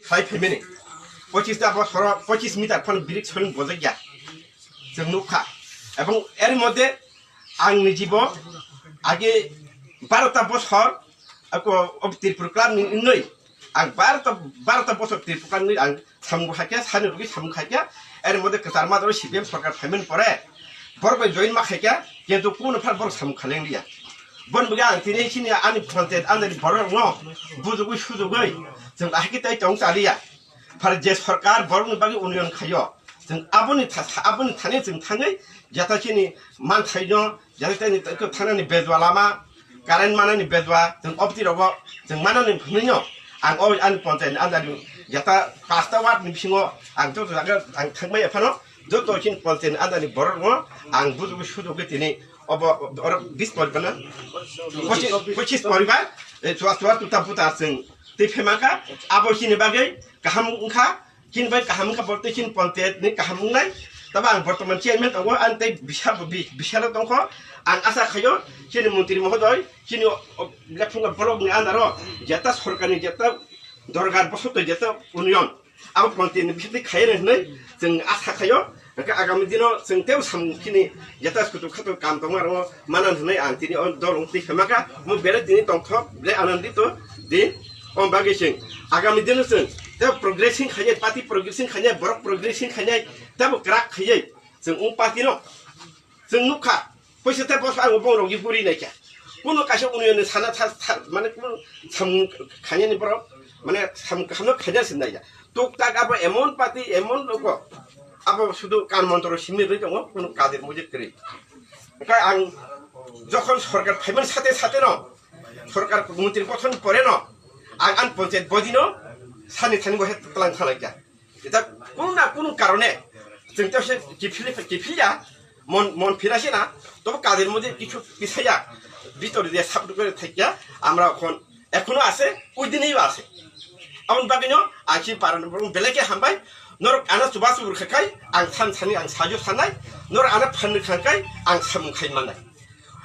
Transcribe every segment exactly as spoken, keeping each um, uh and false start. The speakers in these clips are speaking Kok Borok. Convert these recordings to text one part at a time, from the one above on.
Khlai phaimani. Pochis ta bosoro pochis meter phano bridge soling bojakya. Chwng nukha. Ebong er moddhe ang nijibo age baro ta bosor ako ob Tripura Club ni wngwi ang baro ta, baro ta bosor Tripura Club ni ang samung hakya, sani rugwi samung hakya. Er moddhe kwchar madaro C P M sorkar phaimani pore borok bai join ma khaikya, kintu kuno phar borok samung khaleng liya. Bon bwkha ang tini chini ani panchayat andani borok no bujugwi sujugwi chwng ahiki tai tong chaliya. Phar je sorkar borokni bagwi unnayan khaio, chwng aboni tha-, aboni thani chwng thangwi jata chini manthaino, jata chini thanani bejwa lama, current manani bejwa, chwng obti rogo chwng manani hwnwino ang o ani panchayatni andani jata pasta ward ni bisingo ang joto jaga ang thangbai phano joto chini panchayatni andani borokno ang bujugwi sujugwi tini obo oro bis poribar na pochis, pochis poribar, eh, chua chua tuta puta chwng tei phaimaka abo chini bagwi kaham wngkha. Chini bai kaham wngkha, bo tei chini panchayat ni kaham wngnai. Tabo ang bortoman chairman tongo, ang tei bisa, bi-, bisalo tongkho. Ang asa khaio chini montri mohodoi, chini o, o, lephunga block ni under o jeta sorkar ni jeta dorgar bosoto jeta union abo panchayat ni bisingtwi khaiya hinwi chwng asa khaio. Hwnkhe agami dino chwng tei samung chini jeta kuchuk khatuk kam tongma rwo manan hinwi ang tini o dol wng twi phaimaka. Mo belai tini tongthok, belai anandito din. Om bagwi chwng agami dino chwng tei progressing khainai, party progressing khainai, borok progressing khainai, tei bo kwrak khaiwi chwng wng party no chwng nukha. Poisa tei boso ang bong rok buri nai kha. Kuno kaisa union ni sana tha, tha, mane kuno samung khainani borok, mane samung kaham no khaina sin nai ya. Tuk tak abo emon party, emon logo. Abo sudu kan montro simi roi tongo, kuno kadir mujib kri. Ka ang jokhon sorkar phaiman sate sate no, sorkar montri gothon pore no, ang an panchayat body no, sani thani bo het tlang khalai kha. Eta kuno na kuno karone chwng tei se kiphilya, kiphilya, mon, mon phirase na, tobo kader moddhe kichu kisaya, bitor je sab dukore thakya, amra okhon ekhono ase, oi dineiyo ase. Aboni bagwino ang si paran borok belai khe hambai, norok ano chuba chubur khakai, ang san sani ang sajo sanai, norok ano phan khangkai, ang samung khai manai.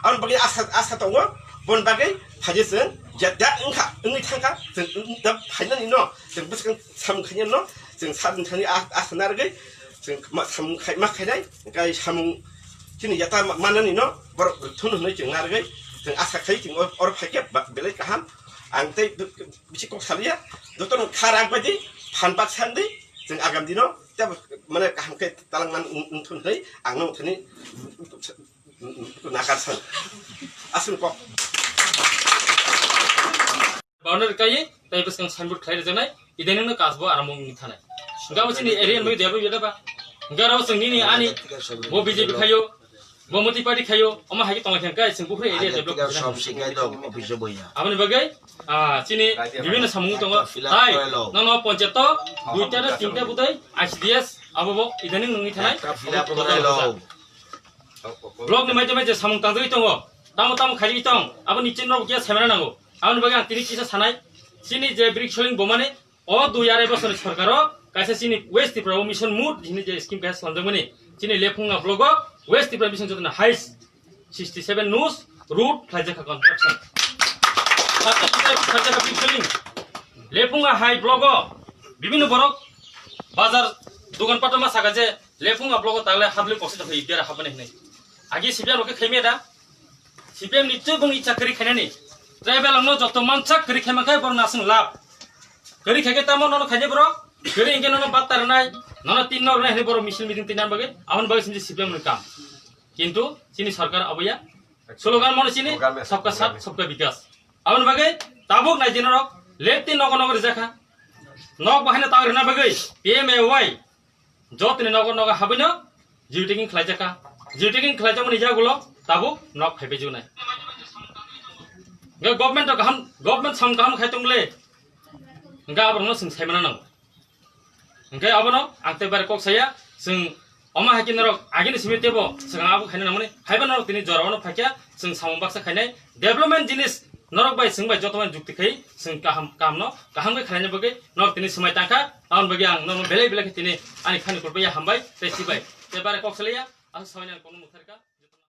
Aboni bagwi asa, asa tongo, boni bagwi phaidi chwng jeta wngkha, wngwi thangkha, chwng wng-, da phainani no, chwng bwskang samung khainani no, chwng samung thani a-, asa narwgwi, chwng ma-, samung khai, ma khainai, hwnkhe samung chini jeta ma-, manani no, borok thun hwnwi chwng narwgwi, chwng asa khai chwng or, or phaikhe ba-, belai kaham, ang tei b-, bisi kok saliya, jotono kha rak baidi, phan bak sandi, chwng agam dino, tei bo mane kaham khe talangman wng-, wngthun hwnwi, ang no thani, Nakar san. Aswk kok. Boundary kai, tei bwskang signboard khlai rwjaknai, idai nungno kasbo aramung wngwi thanai. Hwnkhe abo chini area ni bagwi develop ya da ba? Hwnkhe aro chwng nini ani bo B J P khaio, bo Moti party khaio, omo hai khe tongla khe hwnkhe chwng buphuru area develop khaina sob sikai dok office o boya. Aboni bagwi, ah, chini bibhinno samung tongo. Tai nono panchayat o duita na tinta budai I C D S abo bo idai nung wngwi thanai. Block ni maitama je samung tangjagwi tongo, tamo tamo khairwi tong, abo ni chini rok khe saimana nango. Aboni bagwi ang tini kisa sanai, chini je brik soling bomani o dui arai bosor ni sorkar o kaisa chini West Tripura o mission mut hini je scheme kaisa swnamjakmani, chini Lephunga block o West Tripura mission jotoni highest sixty seven nus road khlaijak kha construction. Khlaijak kha brik soling. Lephunga hai block o bibhinno borok bazar dogan patama saka je Lephunga block o tagle hadlwi boksi tongkha, E P R hapmani hinwi. Agi C P M rok khe khaimya da? C P M ni twi bung icha kwrwi khainani. Tribal rokno joto mansak kwrwi khaima khe borok nasing lab. Kwrwi khaikhe tamo nono khainai borok? Kwrwi hinkhe nono batta rwnai, nono tin no rwnai hinwi borok misil meeting twi nang bagwi, aboni bagwi sini C P M ni kam. Kintu chini sarkar aboya slogan mono chini sabka sath, sabka bikas. Aboni bagwi tabuk nai di norok left tin nogo nogo rijak kha. Nok bahaino tang rwna bagwi P M A Y jotoni nogo nogo habwino geotagging khlaijak kha. Geotagging khlaijakmani yagulo tabuk nok phaibai jwnai. Hwnkhe government rok kaham, government sam kaham khai tongle. Hwnkhe aborokno chwng saimana nango. Hwnkhe abono ang tei bare kok saya, chwng omo hai khe norok agini simi teibo swkang abo khaina nangmani, haiba norok tini jora ono phaikha, chwng samung baksa khainai, development jinis norok bai chwng bai joto bai jukti khai, chwng kaham, kahamno kaham khe khlaina bagwi norok tini swmai tangkha, aboni bagwi ang norokno belai belai khe tini ani khani kulbaiya hambai tei sibai. Tei bare kok salaiya, ang swmai nang kono mutharkha.